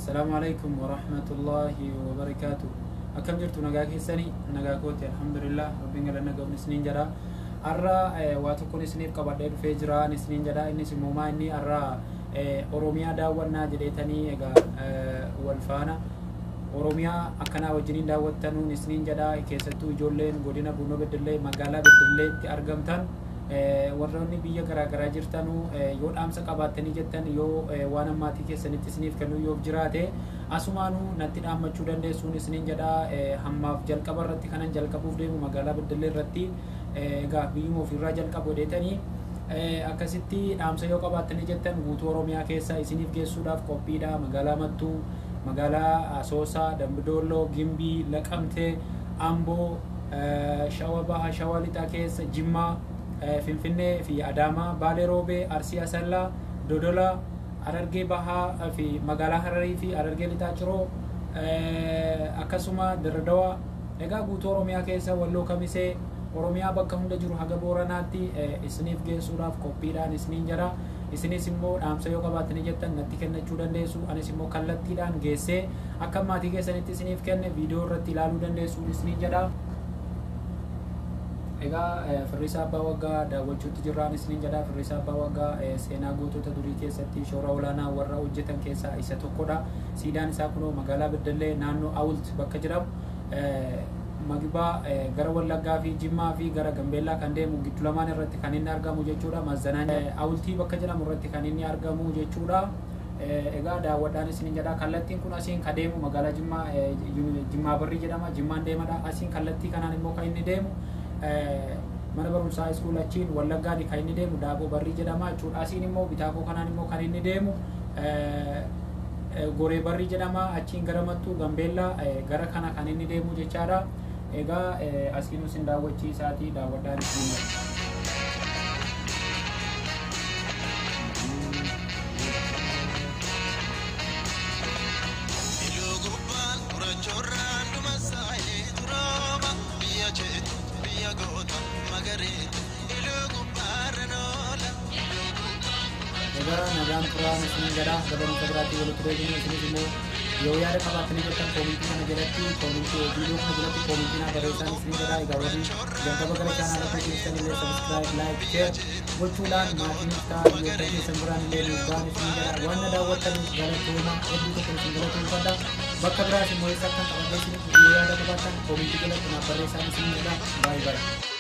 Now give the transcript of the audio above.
Asalaamu alaikum warahmatullaahi wabarakaatu. Akkam jirtu? Nagaa keessanii? Nagaa kooti, alhamdulillah, rabbiin galanna ga'uun isiniin jedha. Har'a waa tokkoon isiniif qabadhee dhufee jira isiniin jedha. Innis immoo maa inni har'a Oromiyaa daawwannaa jedheetanii, egaa wal faana Oromiyaa akkanaa wajjiniin daawwattanuun isiniin jedha. Keessattuu ijoolleen godina Buunoo Beddellee, magaalaa Beddelleetti argamtan, warroonni biyya garaagaraa jirtanuu, yoo dhaamsa qabaattanii jettan, yoo waan ammaatii keessanitti isiniif kennuu yoo jiraate, asumaanuu natti dhaammachuu dandeessuun isiniin jedha. Hammaaf jalqaba irratti kanan jalqabuuf deemu magaalaa Beddellee irratti, egaa biyyuma ofiirraa jalqabu jedheetanii, akkasitti dhaamsa yoo qabaattanii jettan guutuu Oromiyaa keessa isiniif geessuudhaaf qophiidha. Magaalaa Mattuu, magaalaa Asoosaa, Dambidoolloo, Gimbii, Laqamtee, Amboo, Shawa Baha, Shawa Lixaa keessa, Jimmaa, Finfinnee fi Adaamaa, Baalee Roobee, Arsii Asallaa, Dodola, Harargee Bahaa fi magaalaa Hararii fi Harargee Lixaa Ciroo, akkasuma Dirredawaa, egaa guutuu Oromiyaa keessa, Walloo Kamisee, Oromiyaa bakka hunda jiru haga Booranaatti isiniif geessuudhaaf qophiidhaan isiniin jedha. Isinis immoo dhaamsa yoo qabaattanii jettan natti kennachuu dandeessu. Anis immoo kallattiidhaan geessee akka maatii keessanitti isiniif kenne viidiyoo irratti ilaaluu dandeessu isiniin jedha. Egaa Firrisaa Abbaa Waggaa daawwachuutti jirraan isiniin jedha. Firrisaa Abbaa Waggaa seenaa gootota durii keessatti shoora olaanaa warra hojjetan keessaa isa tokkodha. Siidaan isaa kunoo magaalaa Beddellee naannoo Awult bakka jedhamu, magibaa gara Wallaggaa fi Jimmaa fi gara Gambeellaa kan deemu giddu lamaan irratti kan inni argamu jechuudha. Mazzanaan Awultii bakka jedhamu irratti kan inni argamu jechuudha. Egaa daawwadhaan isiniin jedha. Kallattiin kun asiin ka deemu magaalaa Jimmaa, Jimmaa Barrii jedhama. Jimmaan deemadha. Asiin kallattii kanaan immoo kan inni deemu mana barumsaa iskuul, achiin Wallaggaan kan inni deemu Daaboo Barrii jedhama jechuudha. Asiin immoo bitaakoo kanaan immoo kan inni deemu Goree Barrii jedhama. Achiin gara Mattuu, Gambeellaa, gara kana kan inni deemu jechaadha. Egaa asiin isin daawwachiisaatii daawwadhaan isin jedha. Iluu gubbaan gurraachorraan dhuma saayee turooba biyya jeetu biyya goota magariitu iluu gubbaarra noola. Egaa nagaan turaan isin jedha. Gabanuuta biraatti walitti deebinu. Isinis immoo yoo yaada qabaattanii jettan koomintii kana jalatti, koomintii viidiyoo kana jalatti koomintii naa barreessaan isin jedha. Egaa warri jalqaba gara chaanaala koo keessan illee subscribe, like, share gochuudhaan maatiin ta'aa, hiriyoota keessan biraan illee nuuf ga'an isin jedha. Waan na daawwattaniif galatooma, hedduu tokko isin galatoomfadha. Bakka biraas immoo eessa akkan qabadhee isin yoo yaada qabaattan koomintii jalatti naaf barreessaan isin jedha. Baay'ee baay'ee.